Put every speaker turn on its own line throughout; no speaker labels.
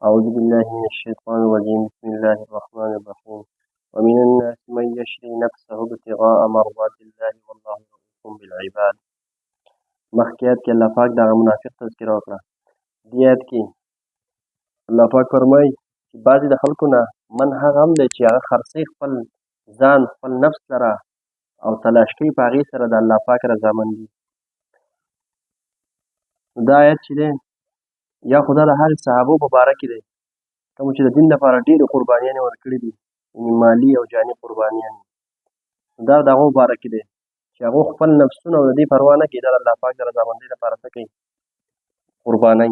أعوذ بالله من الشيطان الرجيم. بسم الله الرحمن الرحيم. ومن الناس من يشري نفسه ابتغاء مرضات الله والله رؤوف بالعباد. مخکې آیت کې الله پاک دغه منافق تذکره وکړه. دې آیت کې الله پاک فرمایي چې بعضې د خلکو نه من هغه هم دی چې هغه خرڅوي خپل ځان، خپل نفس لره، او تلاش کوي په هغې سره د الله پاک رضامندي. دا آیت چې دی یا خو دا د هغې صحابو په باره کې دی کوم چې د دین لپاره ډېرې قربانیانې ورکړي دي، یعنې مالي او جاني قربانیانې. دا د هغو باره کې دی چې هغو خپل نفسونه او د دې پروا نه کوي، دا د الله پاک د رضامندۍ لپاره څه کوي؟ قربانۍ.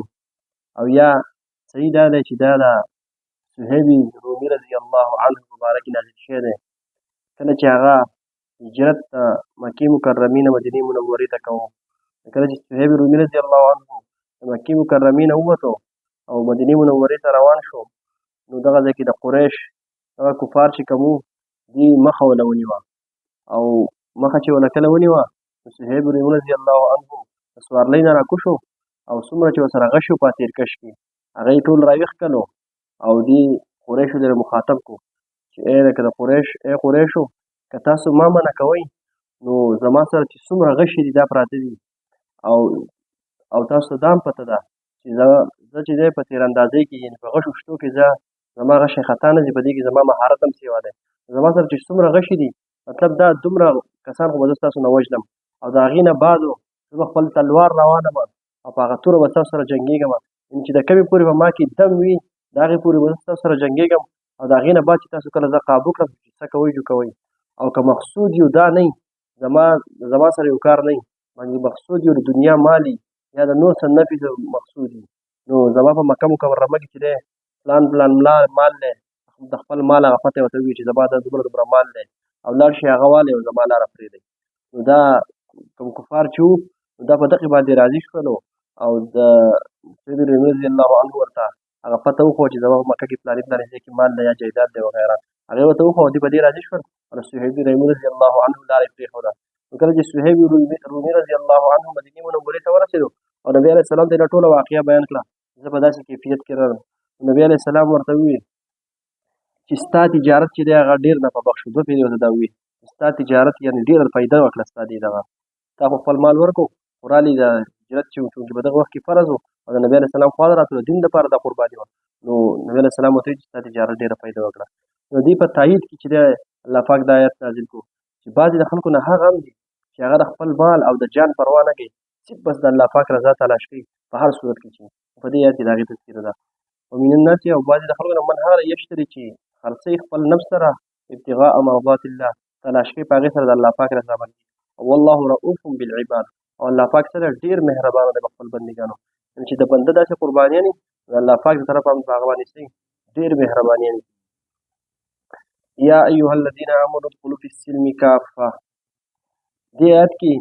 او یا صحیح دا دی چې دا د صهیب رومي رضی الله عنه په باره کې نازل شوی دی، کله چې هغه هجرت د مکې مکرمې نه مدینې منورې ته کوو. کله چې صهیب رومي رضی الله عنه د مکې مکرمې نه ووتو او مدینې منورې ته روان شو، نو دغه ځای کې د قریش دغه کفار چې کوم وو، دوی مخه وله ونیوه. او مخه چې وله کله ونیوه، نو صهیب رومي رضی الله عنه د سوارلۍ نه راکوز شو او څومره چې ورسره غش و په تیرکش کې هغه یې ټول راویښ کړلو او دې قریشو سره مخاطب کو چې ای لکه د قریش، ای قریشو، که تاسو ما منع کوئ نو زما سره چې څومره غشي دي دا پراته دي، او تاسو ته دا هم پته ده چې زه چې دی په تیراندازۍ کې، یعنې په غشو شتو کې زما غشی خطا نه ځي، په دې کې زما مهارت هم سیوا دی. زما سره چې څومره غشي دي، مطلب دا دومره کسان خو به زه ستاسو نه وژنم، او د هغې نه بعد زه به خپل تلوار روانم او په هغه توره به ستاسو سره جنګېږم، یعنې چې د کومې پورې به ما کې دم وي د هغې پورې به زه ستاسو سره جنګېږم، او د هغې نه بعد چې تاسو کله زه قابو کړم چې څه کوئ جو کوئ. او که مقصود یو دا نه وي، زما سره یو کار نه وي، باندې مقصود یو د دنیا مالي یا د نور څه نفي مقصود وي، نو زما په مکه مکرمه کې چې دی پلان پلان مال دی، د خپل مال هغه پته ورته ووایي چې زما دا دومره دومره مال دی، او لاړ شي هغه والي او زما لاره پرېږدي. نو دا کوم کفار چې وو، نو دا په دغې باندې راضي شولو، او د صهیب رومي رضی الله عنه ورته هغه پته وښوه چې زما په مکه کې فلاني فلاني ځای کې مال دی یا جایداد دی وغیره، هغې ورته وښوه، دوی په دې راضي شول او د صهیب رومي رضی الله عنه لاره یې پرېښوده. نو کله چې صهیب رومي رضی الله عنه مدینې منورې ته ورسېدو او نبي علیه السلام ته یې دا ټوله واقعه بیان کړه، زه په داسې کیفیت کې راغلم. نبي علیه السلام ورته وویل چې ستا تجارت چې دی هغه ډېر نفع بخش شو. دوه پېرې ورته دا وویل چې ستا تجارت یعنې ډېره فایده وکړه ستا دې دغه، تا خو خپل مال ورکړو، خو رالې د هجرت چې چونکې په دغه وخت کې فرض و او د نبي علیه السلام خوا ته راتلو، د دین دپاره دا قرباني وه، نو نبي علیه السلام ورته وویل چې ستا تجارت ډېره فایده وکړه. نو دې په تایید کې چې دی الله پاک دا آیت نازل کړو چې بعضې د خلکو نه هغه هم دي چې هغه د خپل مال او د جان پروا نه کوي، صرف بس د الله پاک رضا تلاش کوي په هر صورت کې، چې په دې آیت کې د هغې تذکره ده. ومن الناس، او بعضې د خلکو نه من هغه یشتري چې خرڅوي خپل نفس سره ابتغاء مرضات الله، تلاش کوي په هغې سره د الله پاک رضا باندې. والله رؤوف بالعباد، او الله پاک سره ډېر مهربانه دی په خپل بندګانو، یعنې چې د بنده داسې قربانیانې د الله پاک د طرفه هم په هغه باندې څه ډېر مهربانیانې. یا ایها الذین آمنوا ادخلوا فی السلم کافة. دې آیت کې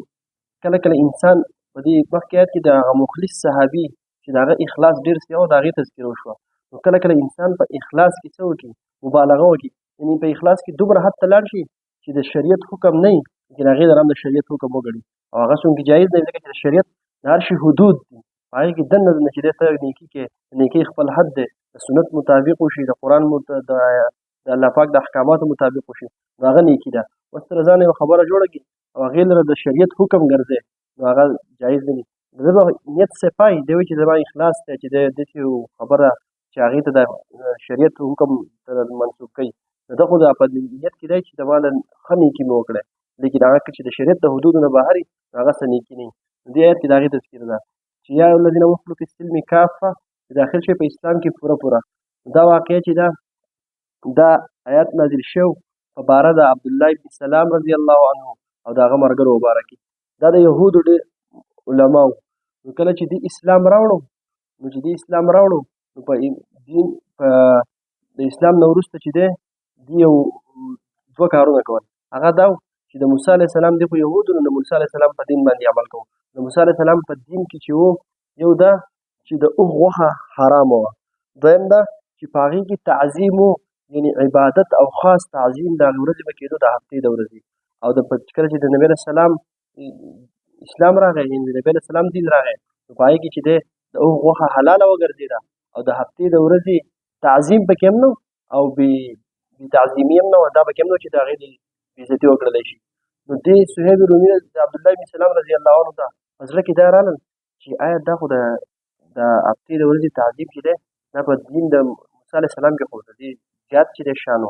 کله کله انسان په دې مخکې آیت کې د هغه مخلص صحابي چې د هغه اخلاص ډېر سیوا و، د هغې تذکره وشوه. نو کله کله انسان په اخلاص کې څه وکړي، مبالغه وکړي، یعنې په اخلاص کې دومره حد ته لاړ شي چې د شریعت حکم نه وي، لیکن هغې لره هم د شریعت حکم وګڼي، او هغه څونکې جایز نه وي، ځکه چې د شریعت د هر شي حدود دي، په هغې کې دننه دننه چې دی ته نیکي کې، نیکي خپل حد دی، د سنت مطابق وشي، د قرآن د الله پاک د احکاماتو مطابق وشي، نو هغه نیکي ده. اوس تر ځانه یوه خبره جوړه کړي او هغې لره د شریعت حکم ګرځي، نو هغه جایز نه دي. زه به نیت صفای دی وایي چې زما اخلاص دی چې دی داسې یو خبره چې هغې ته د شریعت حکم منسوب کوي، نو ده خو دا په نیت کې دی چې زما د ښه نیکي مې وکړی، لیکن هغه چې د شریعت د حدودو نه بهر وي نو هغه څه نیکي نه وي. نو دې آیت کې د هغې تذکره ده چې یا الذین ادخلوا فی السلم کافة، چې داخل شئ په اسلام کې پوره پوره. دا واقعه چې ده، دا آیت نازل شو په باره د عبدالله بن سلام رضی الله عنه او د هغه ملګرو مبارک. دا د یهودو ډېر علما وو. نو کله چې دې اسلام راوړو، نو چې دې اسلام راوړو، نو په دین، په د اسلام نه وروسته چې دی، دې یو دوه کارونه کول. هغه دا و چې د موسی علیه السلام دی خو یهودو، نو د موسی علیه السلام په دین باندې عمل کوو. د موسی علیه السلام په دین کې چې و، یو دا چې د اوښ غوښه حرامه وه، دویم دا چې په هغې کې تعظیم و، یعنې عبادت او خاص تعظیم د هغې ورځې به کېدو، د هفتې د ورځې. او د کله چې د نبي علیه السلام اسلام راغی، یعنې د نبي علیه السلام دین راغی، نو په هغې کې چې دی د اوښ غوښه حلاله وګرځېده او د هفتې د ورځې تعظیم پکې هم نه او بې تعظیمي هم نه وه، دا پکې هم نه چې د هغې د بې عزتي وکړلی شي. نو دې صهیب رومي د عبدالله بن سلام رضی الله عنه ته په زړه کې دا رالل چې آیا دا خو د هفتې د ورځې تعظیم چې دی دا په دین د موسی علیه السلام کې خو د دې زیات چې دی شان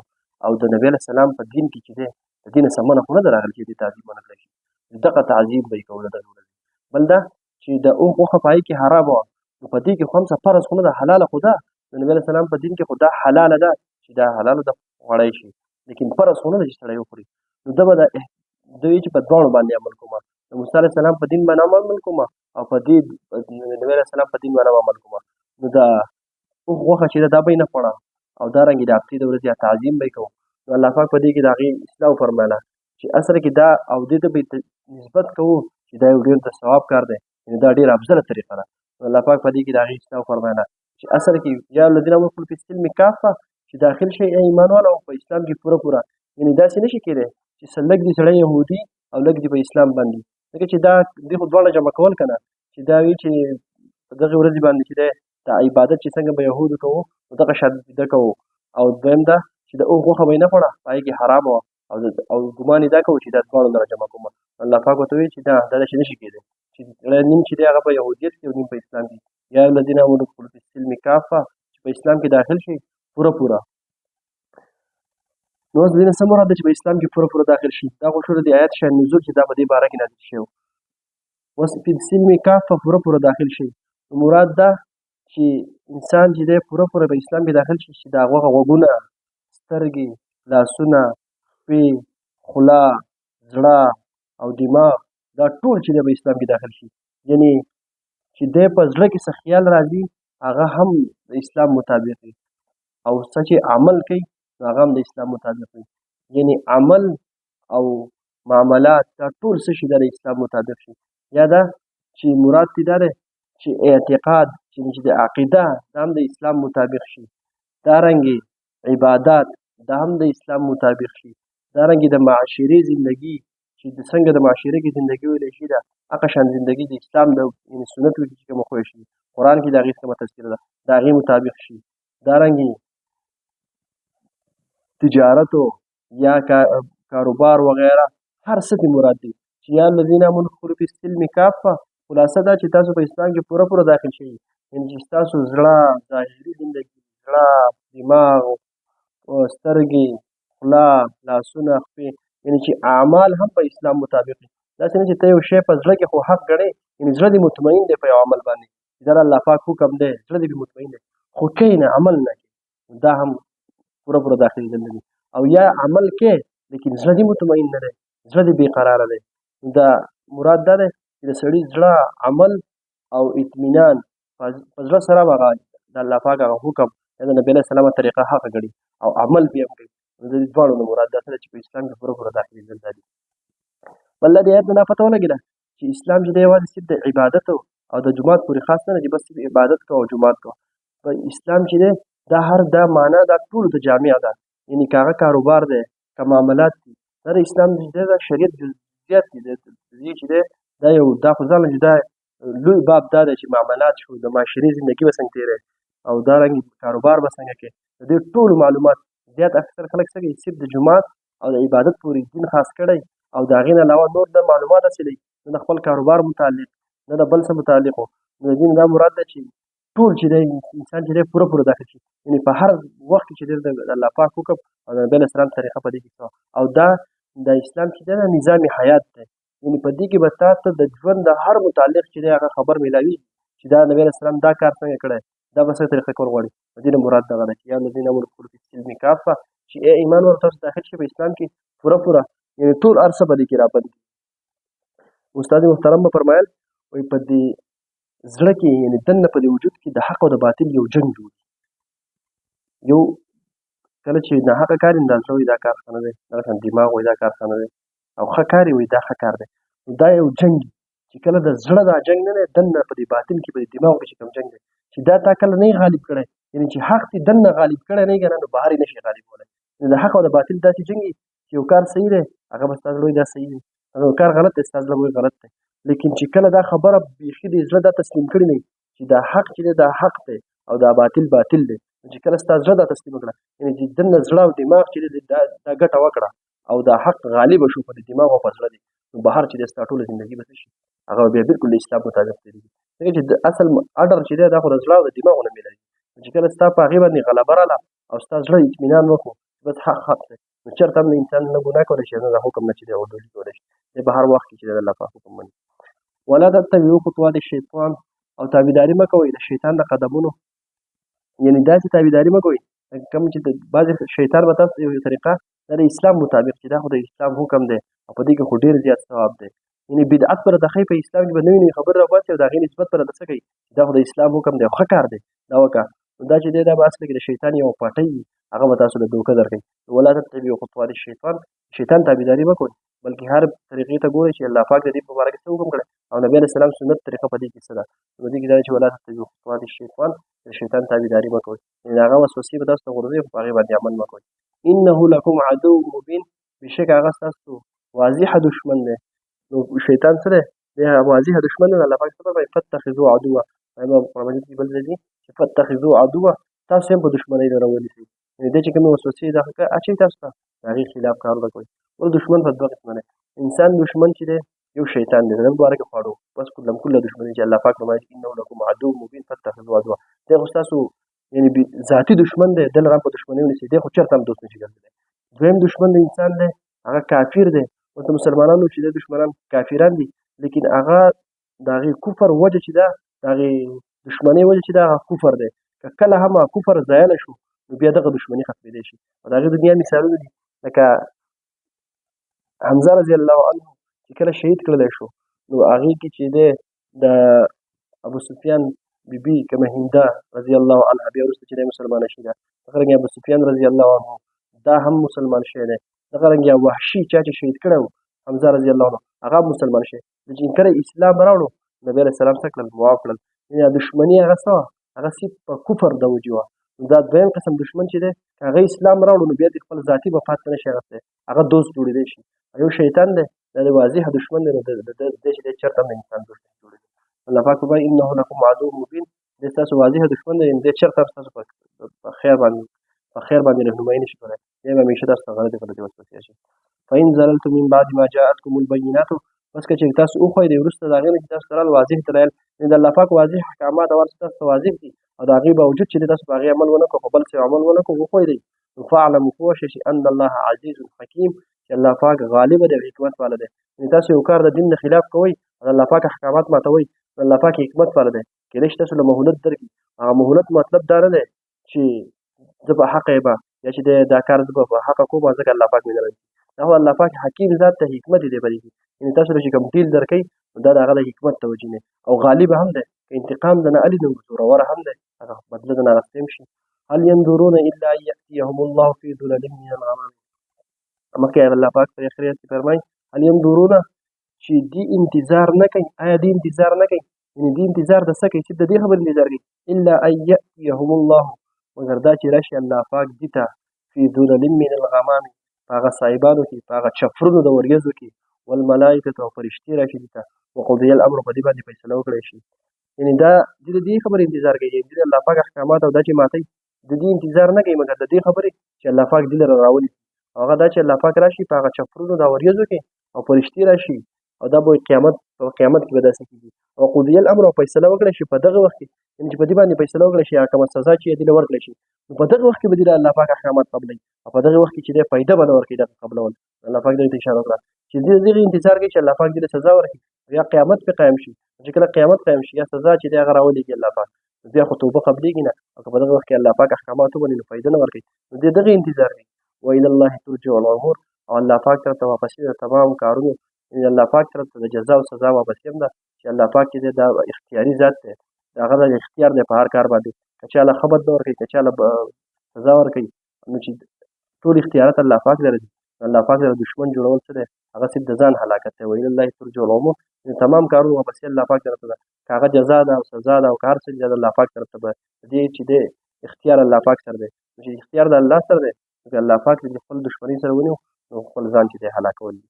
او د نبي علیه السلام په دین کې چې دی د دې نه څه منع خو نه ده راغلې چې دې تعظیم ونه کړی شي، دغه تعظیم به یې کوله دغې ورځې. بل دا چې د اوښ غوښه په هغې کې حرامه وه، نو په دې کې خو هم څه فرض خو نه ده، حلاله خو ده. د نبي علیه السلام په دین کې خو دا حلاله ده چې دا حلاله ده خوړی شي، لیکن فرض خو نه ده چې سړی وخوري. نو ده به د دوی چې په دواړو باندې عمل کوم، د موسی علیه السلام په دین باندې عمل کوم او په دې نبي علیه السلام په دین باندې عمل کوم. نو دا اوښ غوښه چې ده دا به یې نه خوړه او دا رنګې د هفتې د ورځې تعظیم به یې کوو. نو الله پاک په دې کې د هغې اصلاح وفرمایله چې اصل کې دا او دې ته به یې نسبت کوو چې دا یو ډېر د ثواب کار دی، یعنې دا ډېره افضله طریقه ده. نو الله پاک په دې کې د هغې اصلاح وفرمایله چې اصل کې یا الذین آمنوا ادخلوا فی السلم کافه، چې داخل شئ ای ایمان والو په اسلام کې پوره پوره. یعنې داسې نه شي کېدی چې څه لږ دي سړی یهودي او لږ دي په اسلام باندې، ځکه چې دا دې خو دواړه جمع کول که نه، چې دا وي چې په دغې ورځې باندې چې دی دا عبادت چې څنګه به یهودو کوو نو دغه شان ده کوو. او دویم دا چې د اوښ غوښه به یې نه خوړه، په هغې کې حرامه وه او ګمان یې دا کوو چې دا دواړو لره جمع کوم. الله پاک ورته وایي چې دا داسې نه شي کېدی چې سړی نیم چې دی هغه په یهودیت کې او نیم په اسلام کې. یا الذین آمنوا ادخلوا فی السلم کافه، چې په اسلام کې داخل شي پوره پوره. نو اوس د دې نه څه مراد ده چې په اسلام کې پوره پوره داخل شي؟ دا خو شو د آیت شان نزول چې دا په دې باره کې نازل شوی. اوس فی السلم کافه پوره پوره داخل شي، نو مراد دا چې انسان چې دی پوره پوره په اسلام کې داخل شي چې د هغه غوږونه، سترګې، لاسونه، پښې، خوله، زړه او دماغ دا ټول چې دی په اسلام کې داخل شي. یعنې چې دی په زړه کې څه خیال راځي هغه هم د اسلام مطابق وي، او څه چې عمل کوي نو هغه هم د اسلام مطابق وي. یعنې عمل او معاملات دا ټول څه شي دا د اسلام مطابق شي. یا دا چې مراد ترې دا دی چې اعتقاد چې د عقیده دا هم د اسلام مطابق شي، دارنګې عبادات دا هم د اسلام مطابق شي، دارنګې د معاشرې زندگی چې د څنګه د معاشرې کې زندگی ویلی شي دا هغه شان زندگی د اسلام د یعنې سنت وي چې کومه خوښ شي، قرآن کې د هغې کومه تذکره ده د هغې مطابق شي. دارنګې تجارت یا کاروبار وغیره هر څه دې مراد دي چې یا الذین آمنوا ادخلوا فی السلم کافه. خلاصه دا چې تاسو په اسلام کې پوره پوره داخل شئ، یعنې چې ستاسو زړه، ظاهري زندګي، زړه، دماغ، سترګې، خوله، لاسونه، پښې، یعنې چې اعمال هم په اسلام مطابق دي. داسې نه چې ته یو شی په زړه کې خو حق ګڼې، یعنې زړه دې مطمئن دی په یو عمل باندې چې دا الله پاک حکم دی، زړه دې مطمئن دی، خو کوې نه، عمل نه کوې، دا هم پوره پوره داخلېدل نه دي. او یا عمل کې لیکن زړه دې مطمئن نه دی، زړه دې بېقراره دی. دا مراد دا دی چې د سړي زړه، عمل او اطمینان په زړه سره هغه د الله پاک هغه حکم یا د نبي علیه السلام طریقه حق ګڼي او عمل بیا هم کوي. نو د دې دواړو نه مراد دا څه ده چې په اسلام کې پوره پوره داخلېدل دا دي. بل دا دې آیت نه دا پته ولګېده چې اسلام چې دی یوازې صرف د عبادت او د جومات پورې خاص نه دی چې بس صرف عبادت کوه او جومات کوه. په اسلام چې دی دا هر دا معنا دا ټولو ته جامع ده، یعنې که هغه کاروبار دی، که معاملات دي، دا د اسلام چې دی دا شریعت جزئیات دي. د دې چې دی دا یو دا خو ځانله جدا لوی باب دا دی چې معاملات شو، د معاشرې زندګي به څنګه تېروې او دا رنګ کاروبار به څنګه کوې، د دې ټولو معلومات زیات اکثر خلک څه کوي صرف د جومات او د عبادت پورې دین خاص کړی او د هغې نه علاوه نور نه معلومات حاصلوي، نه د خپل کاروبار متعلق، نه د بل څه متعلق. نو د دین دا مراد ده چې ټول چې دی انسان چې دی پوره پوره داخل شي، یعنې په هر وخت کې چې دی د الله پاک حکم او د نبي علیه السلام طریقه په دې کې او دا د اسلام چې دی دا نظام حیات دی، یعنې په دې کې به تا ته د ژوند د هر متعلق چې دی هغه خبر میلاویږي چې دا نبي علیه السلام دا کار څنګه کړی، دا به څه طریقه کول غواړي. د دې نه مراد دغه ده چې یا الذین آمنوا ادخلوا فی السلم کافه، چې ای ایمان والو تاسو داخل شئ په اسلام کې پوره پوره، یعنې ټول هر څه په دې کې رابند دي. استاد محترم به فرمایل وایي په دې زړه کې یعنې دننه په دې وجود کې د حق او د باطل یو جنګ جوړ یو کله چې ناحقه کار یې دا زړه وایي دا کار ښه نه دی، دغه شان دماغ وایي دا کار ښه نه دی، او ښه کار یې وایي دا ښه کار دی. دا یو جنګ دی چې کله د زړه دا جنګ نه دی دننه په دې باطن کې په دې دماغ کې چې کوم جنګ دی چې دا تا کله نه یې غالب کړی، یعنې چې حق دې دننه غالب کړی نه یې که نه نو بهر یې نه شي غالبولی. د حق او د باطل داسې جنګ وي چې یو کار صحیح دی هغه به ستا زړه وایي دا صحیح دی، هغه یو کار غلط دی ستا زړه وایي غلط دی، لیکن چې کله دا خبره بیخي دې زړه دا تسلیم کړي نه چې دا حق چې دی دا حق دی او دا باطل باطل دی. چې کله ستا زړه دا تسلیم کړه، یعنې چې دننه زړه او دماغ چې دی دا ګټه وکړه او دا حق غالب شو په دماغ او په زړه دی، نو بهر چې دی ستا ټوله زندګي به څه شي، هغه بیا بالکل د اسلام مطابق تېرېږي. ځکه چې د اصل اډر چې دی دا خو د زړه او د دماغو نه میلاویږي. چې کله ستا په هغې باندې غلبه راله او ستا زړه اطمینان وکړو بس حق حق دی، نو چېرته هم د انسان نه ګناه کولی شي، نه د حکم نه چې دی عدول کولی شي. دی په هر وخت کې چې دی د الله پاک حکم مني. ولا تتبعوا خطوات الشیطان، او تابعداري مه کوئ د شیطان د قدمونو. یعنې داسې تابعداري مه کوئ کوم چې بعضې شیطان به تاسو یو طریقه دا د اسلام مطابق چې دا خو د اسلام حکم دی او په دې کې خو ډېر زیات ثواب دی، یعنې بدعت به راته ښایي په اسلام کې به نوې نوې خبرې راوباسي او د هغې نسبت به راته څه کوي چې دا خو د اسلام حکم دی او ښه کار دی دا وکړه. نو دا چې دی دا به اصل کې د شیطان یوه پټۍ وي، هغه به تاسو له دوکه درکوي. ولا تتبعوا خطوات الشیطان، شیطان تابعداري مه کوئ، بلکې هر طریقې ته ګورئ چې الله پاک د دې په باره کې څه حکم کړی او نبي علیه السلام سنت طریقه په دې کې څه ده. نو په دې کې دا چې ولا تتبعوا خطوات الشیطان، د شیطان تابعداري مه کوئ، یعنې هغه وسوسې به تاسو ته غورځوي خو په هغې باندې عمل مه کوئ. انه لکم عدو مبین، بېشکه هغه ستاسو واضح دښمن دی. نو شیطان څه دی؟ دی واضح دښمن دی. الله پاک څه فرمایي؟ فاتخذوا عدوا، قرآن مجید کې بل ځای دی چې فاتخذوا عدوا، تاسو هم په دښمنۍ لره ونیسئ. یعنې دی چې کومې وسوسې دا اچوي تاسو ته، د هغې خلاف کارونه کوئ. ول دښمن په دوه قسمه دی. انسان دښمن چې دی یو شیطان دی، د مبارک خواړو بس کلم کله دښمني چې الله پاک فرمایي انه لکم عدو مبین فاتخذوا عدوا، دی خو ستاسو یعنې ذاتي دښمن دی، دی لره هم په دښمنۍ ونیسئ، دی خو چېرته هم دوست نشي ګرځېدلی. دویم دښمن د انسان دی هغه کافر دی. ورته مسلمانانو چې د دښمنان کافران دي، لیکن هغه د هغې کفر وجه چې ده، د هغې دښمنۍ وجه چې ده هغه کفر دی. که کله هم هغه کفر زایل شو نو بیا دغه دښمني ختمېدی شي. او د هغې دنیا مثالونه دي، لکه حمزه رضی الله عنه چې کله شهید کړلی شو، نو هغې کې چې دی د ابو سفیان بیبي کومه هنده رضی الله عنها بیا وروسته چې دی مسلمانه شوې ده، دغه رنګ ابو سفیان رضی الله عنه دا هم مسلمان شوی دی. دغه رنګ وحشي چا چې شهید کړی و حمزه رضی الله عنه هغه هم مسلمان شوی. چې کله اسلام راوړو نبي علیه السلام څه کړل؟ معاف کړل. یعنې دښمني هغه څه وه؟ هغه صرف په کفر د وجې وه. دا دویم قسم دښمن چې دی که هغه اسلام راوړو نو بیا د خپل ذاتي مفاد ته نه شي اخیستی، هغه دوست جوړېدی شي. یو شیطان دی، دا د واضح دښمن دی، نو د دې چې دی چېرته هم د انسان دوست نه جوړېږي. الله پاک فرمایي انه لکم عدو مبین، دی ستاسو واضح دښمن دی، یعنې دی چېرته هم ستاسو په خیر باندې رهنمایي نشي کولی، دی به همیشه تاسو ته غلطې غلطې وسوسې اچوي. فإن زللتم من بعد ما جاءتكم البينات، بس که چېرې تاسو وښویېدئ وروسته د هغې نه چې تاسو ته راغلل واضح دلایل، یعنې د الله پاک واضح احکامات او هر څه تاسو ته واضح دي او د هغې باوجود چې تاسو په هغې عمل ونه کړو، په بل څه عمل ونه کړو، وښویېدئ، نو فاعلموا پوه شئ چې ان الله عزیز حکیم، چې الله پاک غالب دی او حکمت والا دی. یعنې تاسو یو کار د دین نه خلاف کوئ او د الله پاک احکامات ماتوئ، نو الله پاک حکمت والا دی، کېدای شي تاسو له مهلت درکړي. هغه مهلت مطلب دا نه دی چې زه په حقه یم یا چې دا کار زه په حقه کوم ځکه الله پاک مې نه راځي. دا خو الله پاک حکیم ذات ته حکمت دی په دې کې. یعنې تاسو له چې کوم ډیل درکوي نو دا د هغه د حکمت توجیه دی او غالب هم دی، که انتقام د نه الي نو زورور هم دی، هغه بدله د نه اخیستی هم شي. هل ينظرون الا ان يأتيهم الله في ظلل من الغمام، مخکې الله پاک په اخر کې فرمایي هل ينظرون چې دي انتظار نه کوي. آیا دي انتظار نه کوي؟ یعنې دي انتظار د څه کوي؟ چې د دې خبرې انتظار کوي الا ان يأتيهم الله، مګر دا چې راشي الله پاک دي ته في ظلل من الغمام، په هغه صاحبانو کې، په هغه چفرونو د وریځو کې، والملائکة او فرشتې راشي دي ته، وقضي الامر، په دې باندې فیصله وکړی شي. یعنې دا دي د دې خبرې انتظار کوي، یعنې د الله پاک احکامات او دا چې ماتوي د دې انتظار نه کوي، مګر د دې خبرې چې الله پاک دې لره راولي. او هغه دا چې الله پاک راشي په هغه چفرونو د وریځو کې او فرشتې راشي، او دا به قیامت، په قیامت کې به داسې کېږي. او قضي الامر، او فیصله وکړی شي په دغه وخت کې، یعنې چې په دې باندې فیصله وکړی شي، هغه کومه سزا چې دې له ورکړی شي، نو په دغه وخت کې به دې له الله پاک احکامات قبلوي او په دغه وخت کې چې دی فایده به نه ورکوي دغه قبلول. الله پاک دې ته اشاره وکړه چې دې دغه انتظار کوي چې الله پاک دې له سزا ورکړي یا قیامت پرې قایم شي. چې کله قیامت قایم شي یا سزا چې دی هغه راولېږي الله پاک، بیا خو توبه قبلېږي نه، او که په دغه وخت کې الله پاک احکامات ومني نو فایده نه ورکوي. نو دې دغه انتظار کوي. وإلى الله ترجع الأمور، او الله پاک طرف ته واپسي د تمام کارونو، یعنې الله پاک طرف ته د جزا او سزا واپسي هم ده چې الله پاک چې دی دا اختیاري ذات دی، د هغه د اختیار دی په هر کار باندې، که چا له ښه بدله ورکوي، که چا له سزا ورکوي، نو چې ټول اختیارات الله پاک لره دي. الله پاک لره دښمن جوړول څه دی؟ هغه صرف د ځان هلاکت دی. وإلى الله ترجع الأمور، یعنې تمام کارونه واپسي الله پاک طرف ته ده، که هغه جزا ده او سزا ده او که هر څه ده، الله پاک طرف ته به دې چې دی اختیار الله پاک سره دی. نو چې اختیار د الله سره دی، نو چې الله پاک دې خپل دښمنۍ سره ونیو نو خپل ځان چې دی هلاکول دي.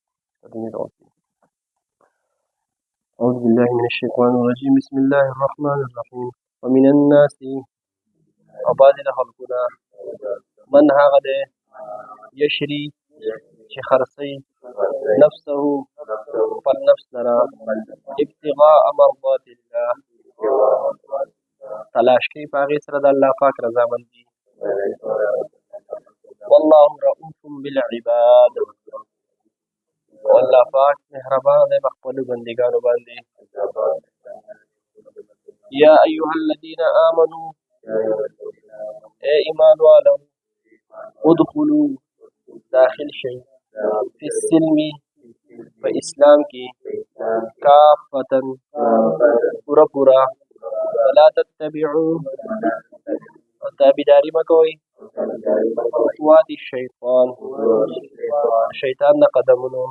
أعوذ بالله من الشيطان الرجيم. بسم الله الرحمن الرحيم. ومن الناس او بعضې د خلکو نه من هغه دی یشري چې خرڅوي نفسه خپل نفس لره ابتغاء مرضات الله، تلاش کوي په هغې سره د الله پاک رضامندي. والله رؤوف بالعباد، او الله پاک مهربان دی په خپلو بندګانو باندې. یا ایها الذین آمنو، ای ایمان والو، ادخلوا داخل شئ فی السلم په اسلام کې کافة پوره پوره، ولا تتبعوا او تابعداري مه کوئ خطوات الشیطان، شیطان د قدمونو،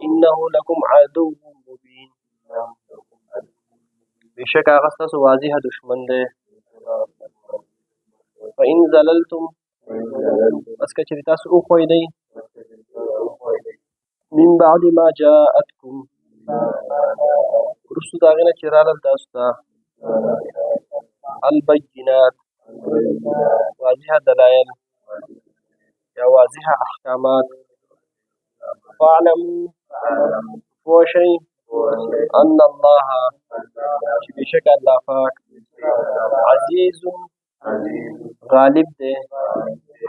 انه لکم عدو مبین، بېشکه هغه ستاسو واضح دښمن دی. فإن زللتم، پس که چېرې تاسو وښویېدئ، من بعد ما جاءتکم، وروسته د هغې نه چې رالل تاسو ته البینات، واضح دلایل یا واضح احکامات، فاعلموا پوه شئ ان الله چې بېشکه الله پاک عزیز غالب دی،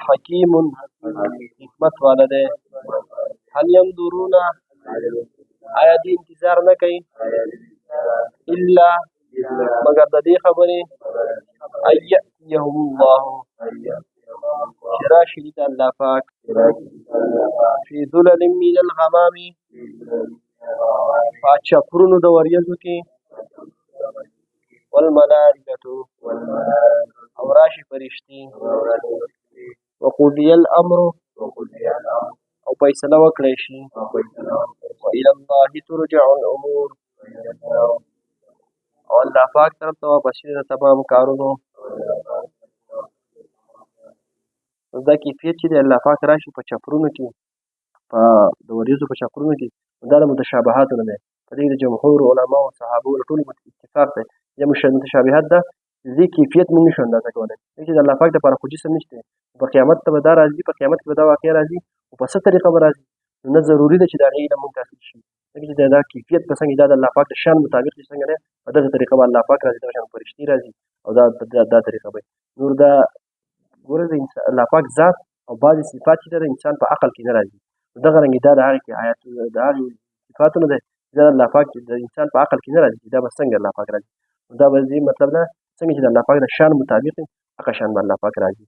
حکیم حکمت والا دی. هل ينظرون، آیا دې انتظار نه کوي، الا مګر د دې خبرې ان یأتیهم الله چې راشي دوی ته الله پاک فی ظلل من الغمام، په چپرونو د وریځو کې، والملائکة او راشي فرشتې، وقضی الامر او فیصله وکړی شي، وإلی الله ترجع الامور، او الله پاک طرف ته واپس شي د تمام کارونو. دا کیفیت چې دی الله پاک راشي په چپرونو کې، په د وریځو په چپرونو کې، دا د متشابهاتو نه دی. په دې د جمهور علماو او صحابو ټول اتفاق دی، دا متشابهات ده، دې کیفیت موږ نشو اندازه کولی، ځکه چې د الله پاک دپاره خو جسم نشته. په قیامت ته به دا راځي، په قیامت کې به دا واقع راځي، خو په څه طریقه به راځي نو نه ضروري ده چې د هغې علم موږ ته حاصل شي، ځکه چې دا کیفیت به څنګه دا د الله پاک د شان مطابق چې څنګه دی په دغه طریقه به الله پاک راځي، دغه شان فرشتې راځي او دا دا طریقه به نور دا ګوره د انسان الله پاک ذات او بعضې صفات چې د انسان په عقل کې نه راځي، دغه رنګ دا د هغې کې آیات د هغې صفاتونه دی دا الله پاک د انسان په عقل کې نه راځي چې دا به څنګه الله پاک راځي. دا به دې مطلب ده څنګه چې د الله پاک د شان مطابق هغه شان به الله پاک راځي.